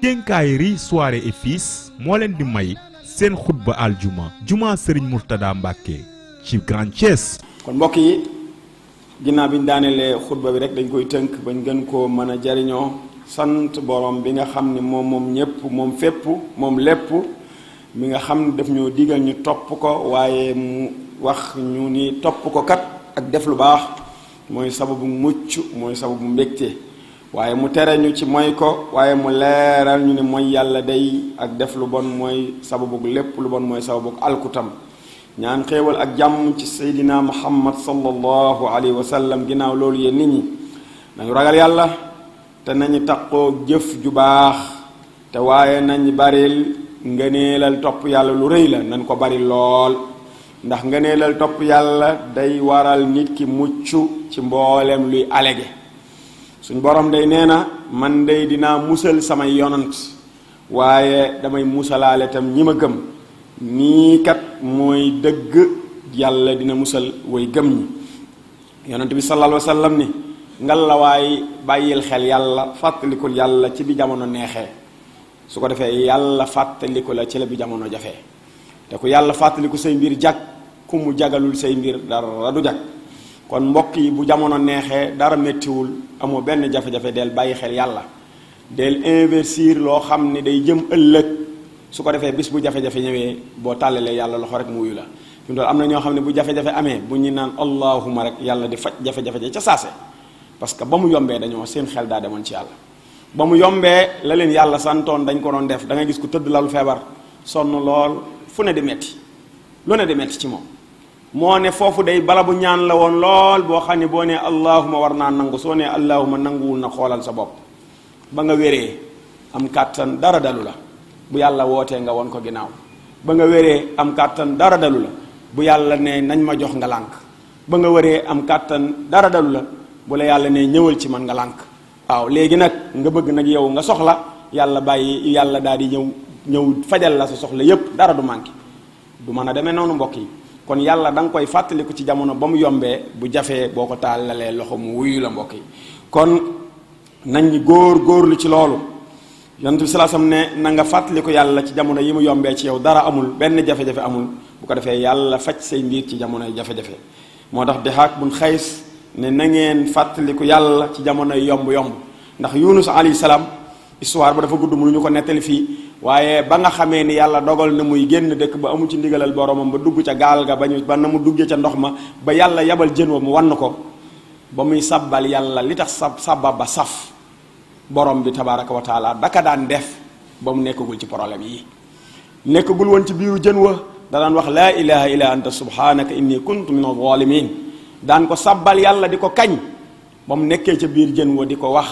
Quincaillerie Soirée et Fils moo leen di may seen xutba aljuma juma Serigne Mourtada Mbacke ci Grand Thiès. kon mbokk yi ginnaaw bi ñu daanelee xutba bi rek dañ koy tënk bañ gën koo mën a jariñoo sant borom bi nga xam ne moom ñépp moom fépp moom lépp mi nga xam ne daf ñoo digal ñu topp ko waaye mu wax ñu ni topp ko kat ak def lu baax mooy sababu mucc mooy sababu mbégte waaye mu tere ñu ci mooy ko waaye mu leeral ñu ne mooy yàlla day ak def lu bon mooy sababu lépp lu bon mooy sababu alkutam ñaan xéewal ak jàmm ci seydina muhammad sallallahu alayhi wa sallam ginnaaw loolu yéen nit ñi nañu ragal yàlla te nañu taqoo jëf ju baax te waaye nañ baril ngëneelal topp yàlla lu rëy la nañ ko bari lool ndax ngëneelal topp yàlla day waral nit ki mucc ci mboolem luy alege suñ borom day nee na man day dinaa musal samay yonant waaye damay musalaale tam ñi ma gëm nii kat mooy dëgg yàlla dina musal way gëm ñi yonant bi sallallahu alayhi wa sallam ni ngal la waay bàyyil xel yàlla fàttalikul yàlla ci bi jamono neexee su ko defee yàlla fàttaliku la ci la bi jamono jafee te ku yàlla fàttaliku say mbir jag ku mu jagalul say mbir dara du jag kon mbokk yi bu jamono neexee dara méttiwul amoo benn jafe-jafe del bàyyi xel yàlla del investir loo xam ne day jëm ëllëg su ko defee bis bu jafe-jafe ñëwee boo tàllalee yàlla loxo rek mu wuyu la fi mu doon am na ñoo xam ne bu jafe-jafe amee bu ñu naan allahuma rek yàlla di faj jafe-jafe ca saase parce que ba mu yombee dañoo seen xel daa demoon ci yàlla ba mu yombee la leen yàlla santoon dañ ko doon def da ngay gis ku tëdd lalu feebar sonn lool fu ne di metti lu ne di metti ci moom moo ne foofu day bala bu ñaan la woon lool boo xam ne boo nee allahuma war naa nangu soo nee allahuma nanguwul na xoolal sa bopp ba nga wéree am kàttan dara dalu la bu yàlla wootee nga won ko ginnaaw ba nga wéree am kàttan dara dalu la bu yàlla ne nañ ma jox nga lànk ba nga wéree am kàttan dara dalu la bu la yàlla ne ñëwal ci man nga lànk waaw léegi nag nga bëgg nag yow nga soxla yàlla bàyyi yàlla daal di ñëw fajal la sa soxla yépp dara du manqué du mën a demee noonu mbokk yi kon yàlla da nga koy fàttaliku ci jamono ba mu yombee bu jafee boo ko tàllalee loxo mu wuyu la mbokk yi kon nañ góorlu ci loolu yonent bi sallallahu alayhi wasallam ne na nga fàttaliku yàlla ci jamono yi mu yombee ci yow dara amul benn jafe-jafe amul bu ko defee yàlla faj say mbir ci jamonoy jafe-jafe moo tax Dihaak bun Xays ne na ngeen fàttaliku yàlla ci jamonoy yomb-yomb ndax Yunus alayhi salaam histoire ba dafa gudd mënuñu ko nettali fii waaye ba nga xamee ni yàlla dogal na muy génn dëkk ba amu ci ndigalal boromam ba dugg ca gaal ga ba na mu duggee ca ndox ma ba yàlla yabal jën wa mu wann ko ba muy sabbal yàlla li tax sabba ba saf borom bi tabaraka wa taala daka daan def ba mu nekkagul ci problème yi nekkagul woon ci biiru jën wa da daan wax laa ilaha illa anta subhanaka inni kuntu min adh-dhalimin daan ko sabbal yàlla di ko kañ ba mu nekkee ca biir jën wa di ko wax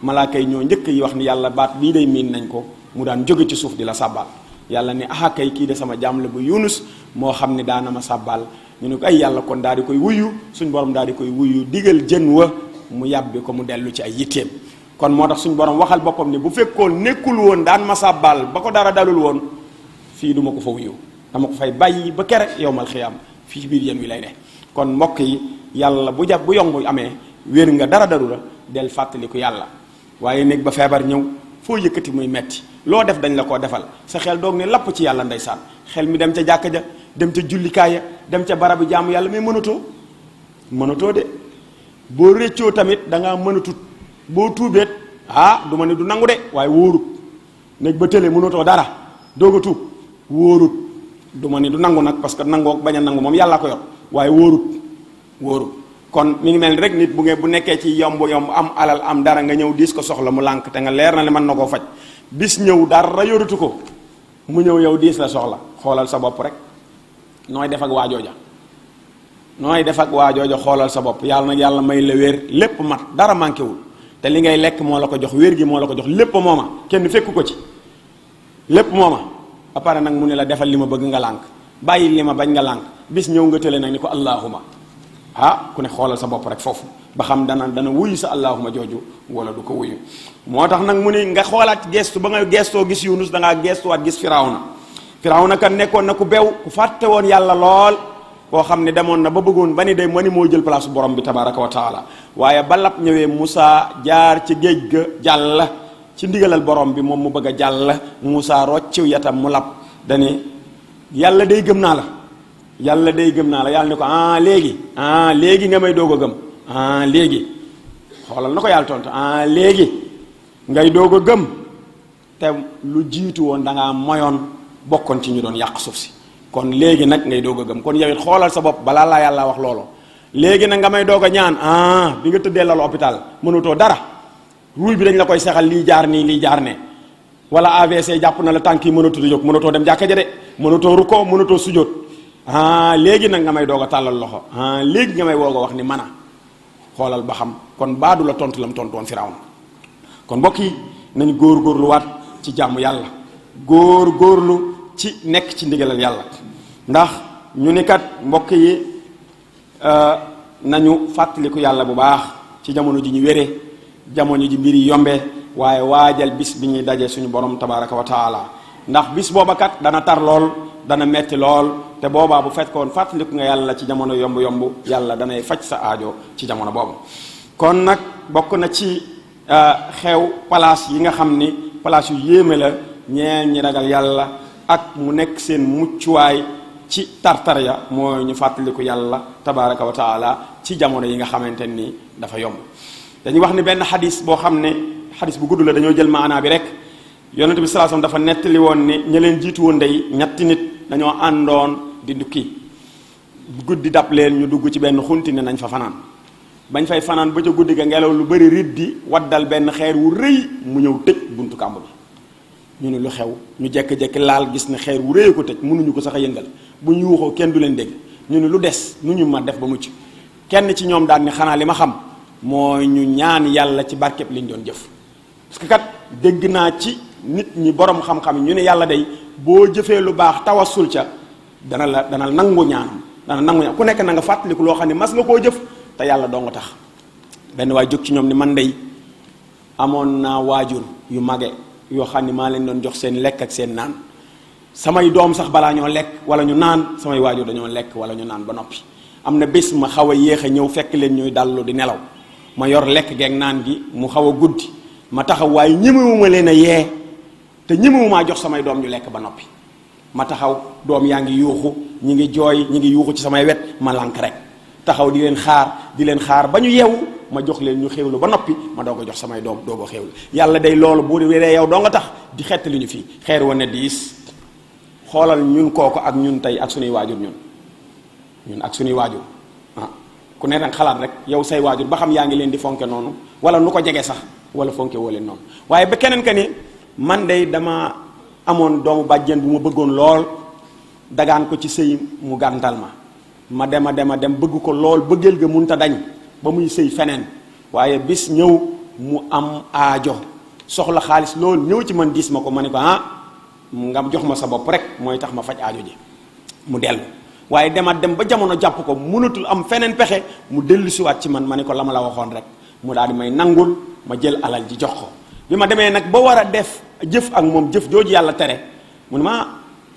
malaaka yi ñoo njëkk yi wax ni yàlla baat bii day miin nañ ko mu daan jóge ci suuf di la sabbal yàlla ne aha kay kii de sama jaam la bu Yunus moo xam ne daana ma sabbal ñu ne ko ay yàlla kon daal di koy wuyu suñ borom daal di koy wuyu digal jën wa mu yàbbi ko mu dellu ci ay yitteem kon moo tax suñ borom waxal boppam ne bu fekkoon nekkul woon daan ma sabbal ba ko dara dalul woon fii duma ko fa wuyu dama ko fay bàyyi ba kere yowmal xiyaam fii ci biir yéen wi lay ne kon mbokk yi yàlla bu bu yomb amee wér nga dara dalu la del fàttaliku yàlla waaye néeg ba feebar ñëw foo yëkkati muy metti loo def dañ la koo defal sa xel doog ne lapp ci yàlla ndeysaan xel mi dem ca jàkka ja dem ca jullikaaya dem ca barabu jaamu yàlla mais mënatoo de boo réccoo tamit da ngaa mënatut boo tuubeet du ma ne du nangu de waaye wóorut néeg ba tële mënatoo dara doog a tuub wóorut du ma ne du nangu nag parce que nangoo bañ a nangu moom yàlla ko yor waaye wóorut kon mi ngi mel ni rek nit bu nekkee ci yomb am alal am dara nga ñëw diis ko soxla mu lànk te nga leer na le mën na koo faj bis ñëw dara yoratu ko mu ñëw yow diis la soxla xoolal sa bopp rek nooy def ak waajooja xoolal sa bopp yàlla may la wér lépp mat dara manqué wul te li ngay lekk moo la ko jox wér gi moo la ko jox lépp mooma kenn fekku ko ci lépp mooma ba pare nag mu ne la defal li ma bëgg nga lànk bàyyi li ma bañ nga lànk bis ñëw nga tële nag ni ko allahuma ku ne xoolal sa bopp rek foofu ba xam dana wuyu sa allahuma jooju wala du ko wuyu moo tax nag mu ne nga xoolaat gestu ba nga gestoo gis Yunus da ngaa gestuwaat gis Firawna kan nekkoon na ku bew ku fàtte woon yàlla lool koo xam ne demoon na ba bëggoon ba ni day mani moo jël place borom bi tabaraka wa taala waaye ba lab ñëwee Moussa jaar ci géej ga jàll ci ndigalal borom bi moom mu bëgg a jàll Muusaa rocciw yatam mu lab dani yàlla day gëm naa la yàlla day gëm naa la yàlla ni ko léegi nga may doog a gëm léegi xoolal na ko yàlla tontu léegi ngay doog a gëm te lu jiitu woon da ngaa moyoon bokkoon ci ñu doon yàq suuf si kon léegi nag ngay doog a gëm kon yow it xoolal sa bopp balaa laa yàlla wax loolu léegi nag nga may doog a ñaan bi nga tëddee lal hôpital mënutoo dara ruuy bi dañ la koy sexal lii jaar nii lii jaar ne wala AVC jàpp na la tànk yi mënatoo jóg mënatoo dem jàkka ja de mënatoo rukkoo mënatoo sujjóot léegi nag nga may doog a tàllal loxo léegi nga may woog a wax ni mana xoolal ba xam kon baadu la tontu lam tontu woon Firawna kon mbokk yi nañ góorgóorluwaat ci jàmm yàlla góorgóorlu ci nekk ci ndigalal yàlla ndax ñu ni kat mbokk yi nañu fàttaliku yàlla bu baax ci jamono ji ñu wéree jamono ji mbir yi yombee waaye waajal bis bi ñuy daje suñu borom tabaraka wa taala ndax bis booba kat dana tar lool dana metti lool te boobaa bu fekkoon fàttaliku nga yàlla ci jamono yomb yàlla danay faj sa aajo ci jamono boobu kon nag bokk na ci xew place yi nga xam ni place yu yéeme la ñeen ñi ragal yàlla ak mu nekk seen muccuwaay ci tartar ya mooy ñu fàttaliku yàlla tabaraka wa taala ci jamono yi nga xamante ni dafa yomb dañuy wax ni benn xadis boo xam ne xadis bu gudd la dañoo jël maanaa bi rek yonent bi sallallahu alayhi wasallam dafa nettali woon ni ña leen jiitu woon day ñetti nit dañoo àndoon di dukki guddi dab leen ñu dugg ci benn xunti ne nañ fa fanaan bañ fay fanaan ba ca guddi ga ngelaw lu bari riddi waddal benn xeer wu rëy mu ñëw tëj buntu kàmb bi ñu ne lu xew ñu jekki-jekki laal gis ne xeer wu rëy ko tëj mënuñu ko sax a yëngal bu ñu yuuxoo kenn du leen dégg ñu ne lu des nu ñu ma def ba mucc kenn ci ñoom daal ni xanaa li ma xam mooy ñu ñaan yàlla ci barkeb liñ doon jëf parce que kat dégg naa ci nit ñi borom xam-xam ñu ne yàlla day boo jëfee lu baax tawassul ca dana nangu ñaanam dana nangu ñaan ku nekk na nga fàttaliku loo xam ne mas nga koo jëf te yàlla doo nga tax benn waay jóg ci ñoom ni man day amoon naa waajur yu mage yoo xam ne maa leen doon jox seen lekk ak seen naan samay doom sax balaa ñoo lekk wala ñu naan samay waajur dañoo lekk wala ñu naan ba noppi am na bés ma xaw a yéex a ñëw fekk leen ñuy dallu di nelaw ma yor lekk geeg naan gi mu xaw a guddi ma taxaw waaye ñemewuma leen a yee te ñemewumaa jox samay doom ñu lekk ba noppi ma taxaw doom yaa ngi yuuxu ñi ngi jooy ñi ngi yuuxu ci samay wet ma lank rek taxaw di leen xaar ba ñu yeewu ma jox leen ñu xéewlu ba noppi ma doog a jox samay doom doog a xéewlu yàlla day loolu bu dee yow doo nga tax di xett li ñu fii xeer wa ne diis xoolal ñun kooku ak ñun tey ak suñuy waajur ñun ak suñuy waajur ku ne nag xalaat rek yow say waajur ba xam yaa ngi leen di fonke noonu wala nu ko jege sax wala fonke woo leen noonu waaye ba keneen ka ni man day dama amoon doomu bàjjen bu ma bëggoon lool dagaan ko ci sëy mu gàntal ma dem bëgg ko lool bëggeel ga munta dañ ba muy sëy feneen waaye bis ñëw mu am aajo soxla xaalis lool ñëw ci man diis ma ko ma ne ko nga jox ma sa bopp rek mooy tax ma faj aajo ji mu dellu waaye dem ba jamono jàpp ko mënatul am feneen pexe mu dellu siwaat ci man ma ne ko la ma la waxoon rek mu daal di may nangul ma jël alal ji jox ko bi ma demee nag ba war a def jëf ak moom jëf jooju yàlla tere mu ne ma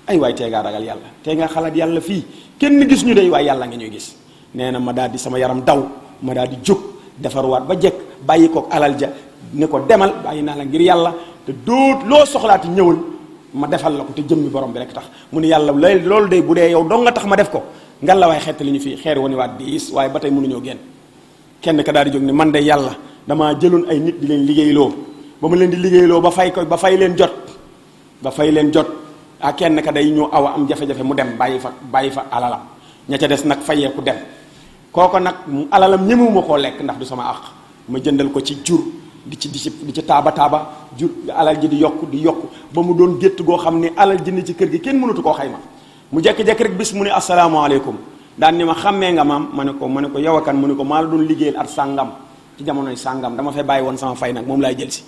ay waay tee ngaa ragal yàlla tee ngaa xalaat yàlla fii kenn gis ñu dey waaye yàlla nga ñuy gis nee na ma daal di sama yaram daw ma daal di jóg defarwaat ba jekk bàyyi ko alal ja ne ko demal bàyyi naa la ngir yàlla te doot loo soxlaati ñëwal ma defal la ko te jëmmi borom bi rek tax mu ne yàlla loolu day bu dee yow dong nga tax ma def ko ngal la waaye xett li ñu fii xeer woni waat diis waaye ba tey mënuñoo génn kenn ka daal di jóg ne man de yàlla damaa jëloon ay nit di leen liggéeyloo ba ma leen di liggéeyloo ba fay leen jot ak kenn ka day ñëw awa am jafe-jafe mu dem bàyyi fa alalam ña ca des nag fayeeku dem kooko nag alalam ñemewuma koo lekk ndax du sama àq ma jëndal ko ci jur di ci taaba jur alal ji di yokk ba mu doon gétt goo xam ne alal ji ni ci kër gi kenn mënatu koo xayma mu jekki-jekki rek bis mu ne asalaamaaleykum daan ni ma xàmmee nga maam ma ne ko yow akan mu ne ko maa la doon liggéeyal at sàngam ci jamonoy sàngam dama fay bàyyi woon sama fay nag moom laay jël si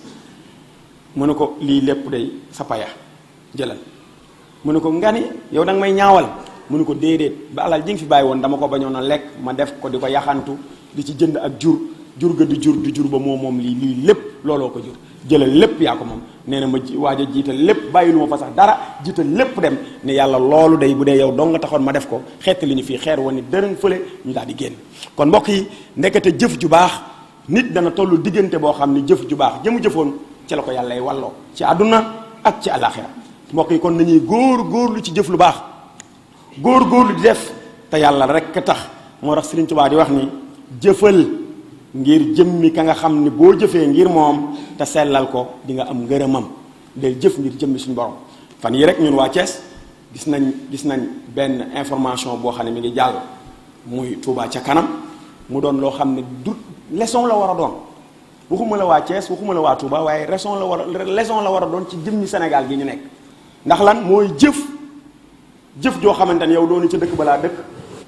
mu ne ko lii lépp day sa paya jëlal mu ne ko nga ni yow danga may ñaawal mu ne ko déedéet ba alal ji nga fi bàyyi woon dama ko bañoon a lekk ma def ko di ko yaxantu di ci jënd ak jur ga di jur ba moom lii lépp looloo ko jur jëlal lépp yaa ko moom nee na ma waaj a jiital lépp bàyyi lu ma fa sax dara jiital lépp dem ne yàlla loolu day bu dee yow dong nga taxoon ma def ko xeet li ñu fii xeer woon ni dërëng fële ñu daal di génn kon mbokk yi ndekete jëf ju baax nit dana tollu diggante boo xam ni jëf ju baax jëmu jëfoon ci la ko yàlla walloo ci àdduna ak ci àllaaxira mbokk yi kon nañuy góorlu ci jëf lu baax góorlu di def te yàlla rek tax moo tax Sëriñ Tuubaa di wax ni jëfal ngir jëmmi ka nga xam ni boo jëfee ngir moom te sellal ko di nga am ngërëmam del jëf ngir jëmmi suñu borom fan yi rek ñun waa Thiès gis nañ benn information boo xam ne mi ngi jàll muy Touba ca kanam mu doon loo xam ne du leçon la war a doon waxuma la waa Thiès waxuma la waa Touba waaye leçon la war a doon ci jëmmi Sénégal gi ñu nekk ndax lan mooy jëf joo xamante ne yow doonu ca dëkk ba laa dëkk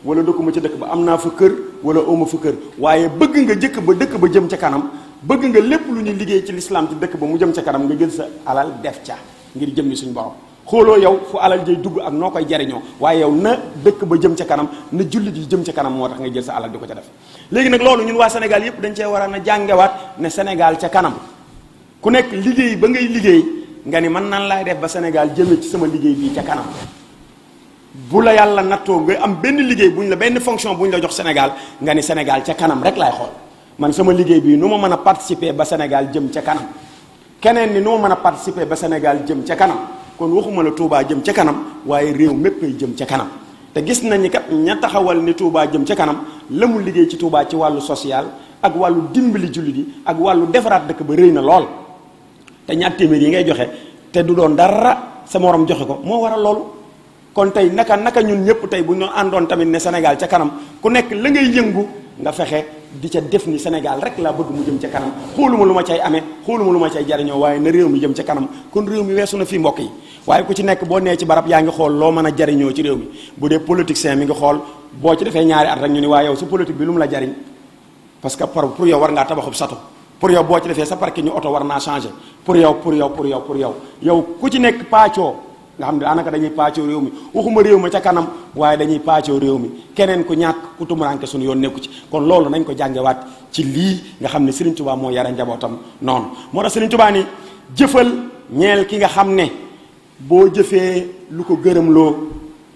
wala dëkkuma ca dëkk ba am naa fa kër wala oma fa kër waaye bëgg nga dëkk ba jëm ca kanam bëgg nga lépp lu ñuy liggéey ci lislaam ci dëkk ba mu jëm ca kanam nga jël sa alal def ca ngir jëmmi suñu borom xooloo yow fu alal jay dugg ak noo koy jariñoo waaye yow na dëkk ba jëm ca kanam na jullit yi jëm ca kanam moo tax nga jël sa alal di ko ca def léegi nag loolu ñun waa Sénégal yépp dañ cee war a na jàngewaat ne Sénégal ca kanam ku nekk liggéey ba ngay liggéey nga ni man nan laay def ba Sénégal jëme ci sama liggéey bii ca kanam bu la yàlla nattoo nga am benn liggéey benn fonction bu ñu la jox Sénégal nga ni Sénégal ca kanam rek laay xool man sama liggéey bii nu ma mën a participer ba Sénégal jëm ca kanam keneen ni nu ma mën a participer ba Sénégal jëm ca kanam kon waxuma la Touba jëm ca kanam waaye réew mépp ay jëm ca kanam te gis nañu kat ña taxawal ni Touba jëm ca kanam la mu liggéey ci Touba ci wàllu social ak wàllu dimbali jullit yi ak wàllu defaraat dëkk ba rëy na lool te ñaar téeméer yi ngay joxe te du doon dara sa morom joxe ko moo waral loolu kon tey naka ñun ñëpp tey bu ñu àndoon tamit ne Sénégal ca kanam ku nekk la ngay yëngu nga fexe di ca def ni Sénégal rek laa bëgg mu jëm ca kanam xooluma lu ma cay amee xooluma lu ma cay jariñoo waaye na réew mi jëm ca kanam kon réew mi weesu na fii mbokk yi waaye ku ci nekk boo nee ci barab yaa ngi xool loo mën a jariñoo ci réew mi bu dee politicien mi ngi xool boo ci defee ñaari at rek ñu ni waaye yow sa politique bi lu mu la jariñ parce que pour yow war ngaa tabaxub sato pour yow boo ci defee sa parking ñu oto war naa changer pour yow yow ku ci nekk paccoo nga xam ne daanaka dañuy paccoo réew mi waxuma réew ma ca kanam waaye dañuy paccoo réew mi keneen ku ñàkk ku tumuranke suñu yoon nekku ci kon loolu nañ ko jàngewaat ci lii nga xam ne Serigne Touba moo yara njabootam noonu moo tax Serigne Touba ni jëfal ñeel ki nga xam ne boo jëfee lu ko gërëmloo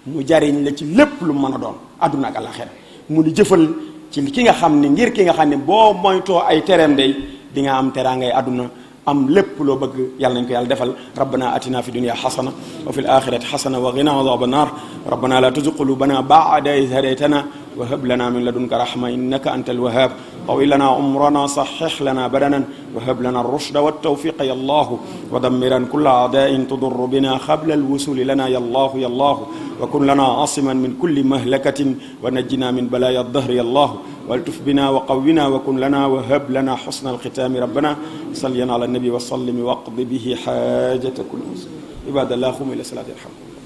mu jariñ la ci lépp lu mën a doon àdduna ak àllaxira mu ni jëfal ci ki nga xam ne ngir ki nga xam ne boo moytoo ay tereem day di nga am teraangay àdduna am lépp loo bëgg yàlla nañ ko yàlla defal rabbana atina fi dunya xasana wa fi l axirati xasana wa qina adaba annar rabbana la tuzigh qulubana ba'da idh hadaytana wa hab lana min ladunka rahma innaka anta alwahhab طويل لنا عمرنا صحح لنا بدنا وهب لنا الرشد والتوفيق يا الله ودمرا كل أعداء تضر بنا قبل الوصول لنا يا الله يا الله وكن لنا عاصما من كل مهلكة ونجنا من بلايا الدهر يا الله والتف بنا وقونا وكن لنا وهب لنا حسن الختام ربنا صليا على النبي وسلم واقض به حاجة كل مسلم عباد الله قوموا إلى صلاة الحمد